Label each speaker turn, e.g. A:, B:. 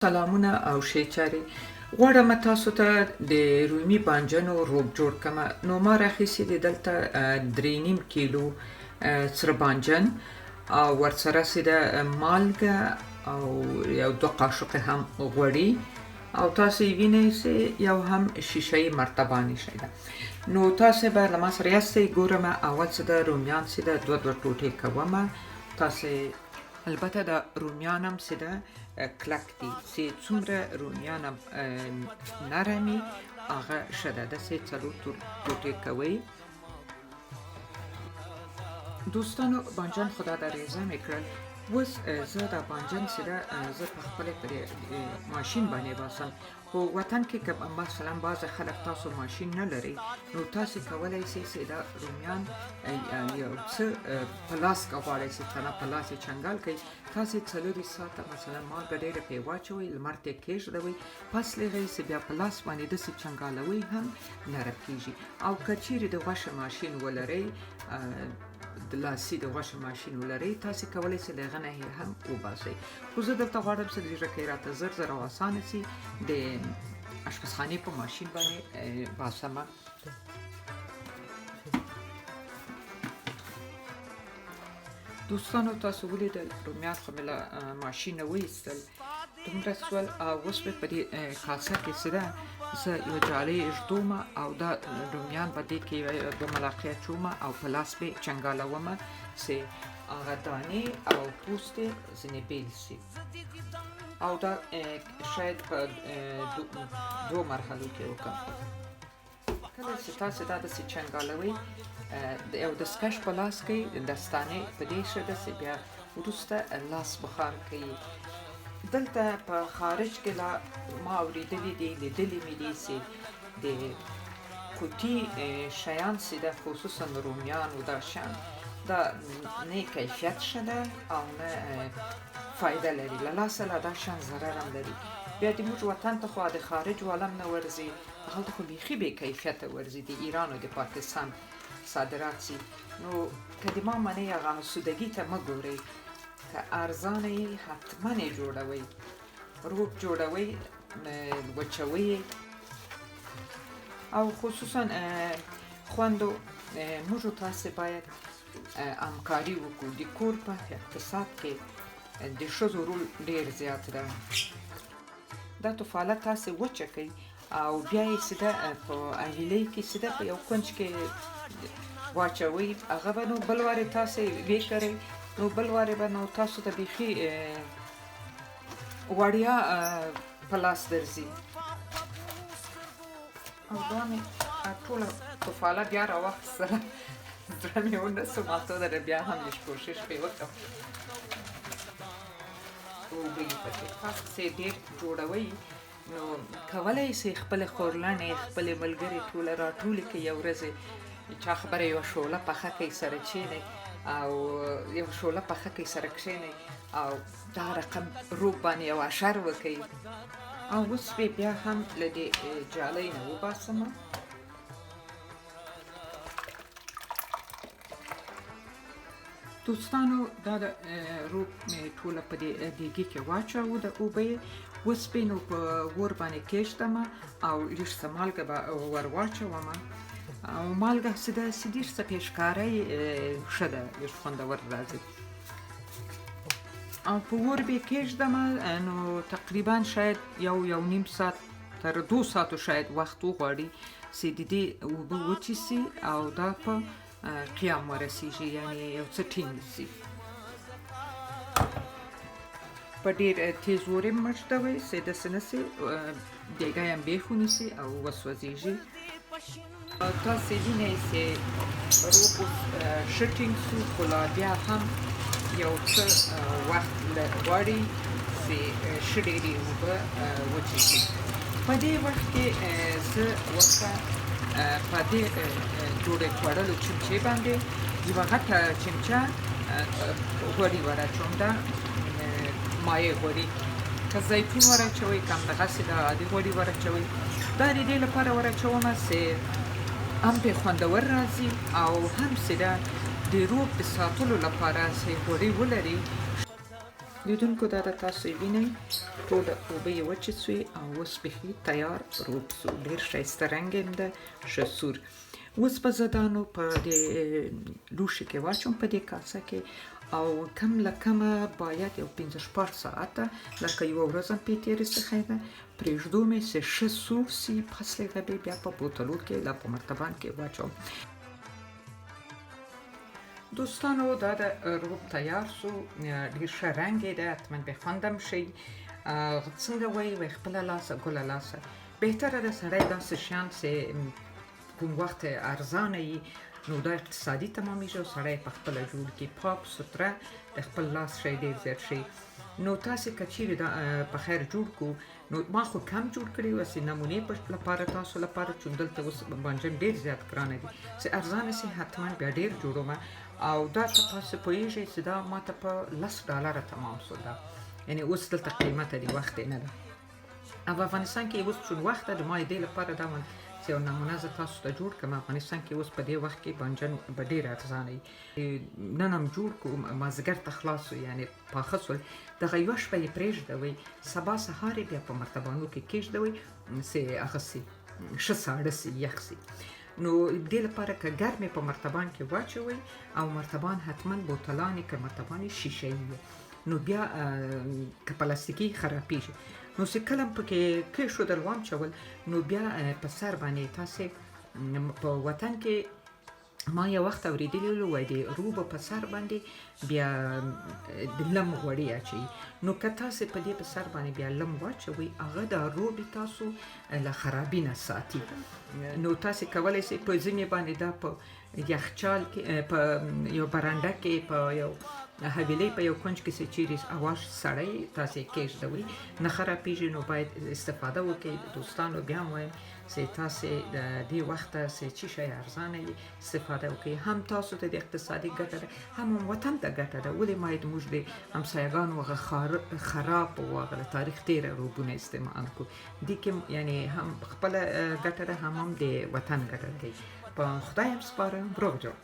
A: سلامونه او ښې چارې غواړم تاسو ته د رومي بانجنو روب جوړ کم. نو ما راخیستي دي دلته 3.5 کیلو سره بانجن او ورسره سره مالګه او یو 2 قاشقه هم غوړي، او تاسو یې وینئ چې یو هم شیشه یې مرتبانې شی ده. نو تاسو به له ما سره یاستئ. ګورم اول څه ده رومیان څه ده 2 ټوټې کوم. تاسو البته دا رومیان هم څه ده کلک دي، چې څومره رومیان هم نرم وي هغه ښه ده. داسې 4 ټوټې کوئ. دوستانو بانجان خو دا د ریزه مې کړل. اوس زه دا بانجان چې ده زه په خپلې په ماشین باندې باسم. خو وطن کې که مثلا بعضې خلک تاسو ماشین نه لرئ، نو تاسو کولی شئ چې دا رومیان یو څه په لاس که غواړئ چې که نه په لاس یې چنګال کړئ، تاسو 4 ساعته مثلا مالګه ډېره پرې واچوئ، لمر ته یې کېږدوئ، پس له هغې چې بیا په لاس باندې داسې چنګالوئ هم نرم کېږي. او که چیرې د غوښې ماشین ولرئ، د لاسي د غوښې ماشین ولرئ، تاسو کولی شئ له هغه نه یې هم وباسئ. خو زه دلته غواړم چې لږه راته زر زر او اسانه شي د اشپزخانې په ماشین باندې باسم. دوستانو تاسو ولیدل رومیان خو مې له ماشینه وایستل، دومره سول. او اوس مې په دې کاسه کې څه ده زه یوه جالۍ ږدومه او دا رومیان به دې کې 2 ملاقې اچومه او په لاس به چنګالومه چې هغه دانې او پوست یې ځینې بېل شي. او دا شاید په 2 مرحلو کې وکړم. کله چې تاسو دا داسې چنګالوئ، یو دستکش په لاس کوئ، دستانې په دې ښه داسې بیا وروسته لاس بخار کوي. دلته په خارج کې لا ما اورېدلي دي، لیدلي مې دي چې د قوطي شیان چې ده، خصوصا رومیان او دا شیان، دا نه کیفیت ښه ده او نه فایده لري. له لاسه لا دا شیان ضرر هم لري. بیا د موږ وطن ته خو د خارج والا هم نه ورځي، هلته خو بیخي بې کیفیته ورځي، د ایران او د پاکستان صادرات سي. نو که د ما منئ هغه آسودګي ته مه ګورئ، که ارزانه یې حتما یې جوړوئ، روب جوړوئ، وچوئ. او خصوصا خوندو موږ تاسې باید همکاري وکړو. د کور په اقتصاد کې د ښځو رول ډېر زیات ده. دا تفاله تاسې وچه کړئ او بیا یې چې ده په هیلۍ کې چې ده په یو کنج کې واچوئ، هغه به نو بل وارې تاسې ویکرئ، نو بل وارې به نو تاسو ته بیخي وړیا په لاس درځي. او دا مې ټوله تفاله بیا راواخیستله، زړه مې ونه سو ماتېدله، بیا هم لږ کوشش پرې وکړم. اوبه یې پکې تاسو چې ډېر جوړوئ نو کولی شئ خپلې خورلڼې، خپلې ملګرې ټوله راټولې کړئ. یو ورځ چا خبره یوه شوله پخه کړئ سره چینئ او یوه شوله پخه کړئ سره کښېنئ او دا رقم روب باندې یو اشر وکړئ. او اوس به بیا هم له دې جالۍ نه وباسم. دوستانو دا د روب مې ټوله په دې دیګي کې واچاوه، د اوبه یې. اوس به نو په اور باندې کېږدم او لږ څه مالګه به ور واچوم. او مالګه څه ده چې ډېر څه پېشکاره یې ښه ده، لږ خوندور راځي. او په اور به یې کېږدم، نو تقریبا شاید 1.5 ساعت تر 2 ساعتو شاید وخت وغواړي چې د دې اوبه وچې سي او دا په قیام ورسیږي، یعنی یو څه ټینګ سي. په ډېر تیز اور یې مه ږدوئ چې داسې نه سي دیګی هم بیخ ونیسي او وسوځېږي. تاسې وینئ چې روب اوس ښه ټینګ سو، خو لا بیا هم یو څه وخت غواړي چې ښه ډېرې اوبه وچې شي. په دې وخت کې زه ورته په دې ډوډۍ خوړلو چمچې باندې یوه غټه چمچه غوړي ور اچوم. دا مایع غوړي، که زیتون ور اچوئ که همدغسې د عادي غوړي ور اچوئ. دا د دې لپاره ور اچوم چې هم پرې خوندور راځي او هم چې ده د روب د ساتلو لپاره چې غوړي ولري. لیدونکو دا د تاسو یې وینئ، ټوله اوبه یې وچې سوې او اوس بیخي تیار روب سو، ډېر ښایسته رنګ یې هم ده، ښه سور. اوس به زه دا نو په دې لوښي کې واچوم، په دې کاسه کې، او کم له کمه باید یو 15-16 ساعته، لکه یوه ورځ هم پرې تېره سي ده، پرېږدو مې چې ښه سوړ سي، پس له هغه بیا په بوتلو کې لا په مرتبان کې واچوم. دوستانو دا د روب تیار سو، ډېر ښه رنګ یې ده، حتما بې خوند هم شي. څنګه وایي، وایي خپله لاسه ګله لاسه. بهتره ده سړی داسې شیان چې کوم وخت ارزانه یي، نو دا اقتصادي تمامیږي او سړی په خپله جوړ کړي، پاک سوتره د خپل لاس شی ډېر زیات شي. نو تاسې که چیرې دا په خیر جوړ کړو، نو ما خو کم جوړ کړي وو، هسې نمونې لپاره تاسو لپاره، چون دلته اوس بانجان ډېر زیات ګرانه دي، چې ارزانه سي حتما بیا ډېر جوړوم. او دا ته تاسو پوهېږئ چې دا ما ته په 10 ډالره تمام سو، دا یعنې اوس دلته قیمته دي، وخت یې نه ده. او افغانستان کې اوس چون وخت ده، د ما دې لپاره دا چې یو نمونه زه تاسو ته جوړ کړم. افغانستان کې اوس په دې وخت کې بانجان به ډېر ارزانه وي. نن هم جوړ کړو، مازدیګر ته خلاص سو، یعنې پاخه سول، دغه یوه شپه یې پرېږدوئ، سبا سهار یې بیا په مرتبانو کې کېږدوئ چې هغه سي ښه ساړه سي، یخ سي. نو دې لپاره که ګرمې په مرتبان کې واچوئ، او مرتبان حتما بوتلانې که مرتبان شیشه یي، نو بیا که پلاستیکي خرابېږي. نو چې کله هم پکې کېښودل وامچول، نو بیا په سر باندې تاسې په وطن کې ما یو وخت اورېدلي ول، وایي د روبو په سر باندې بیا د لم غوړي اچوي. نو که تاسې په دې په سر باندې بیا لم واچوئ، هغه د روبې تاسو له خرابي نه ساتي. نو تاسې کولی شئ په ځینې باندې دا په یخچال کې، په یو برنډه کې، په یو حویلۍ په یو کنج کې چې چیرې هوا سړی تاسې کېږدوئ، نه خرابېږي. نو باید استفاده وکړئ دوستانو. بیا هم وایم چې تاسې د دې وخته چې چی شی ارزانه وي استفاده وکړئ، هم تاسو ته د اقتصادي ګټه ده، هم وطن ته ګټه ده. ولې باید موږ د همسایګانو هغه خراب او هغه له تاریخ تېره روبونه استعمال کړو؟ دې کې یعنې هم خپله ګټه ده، هم د وطن ګټه ده. په خدای هم سپارم، روغ جوړ.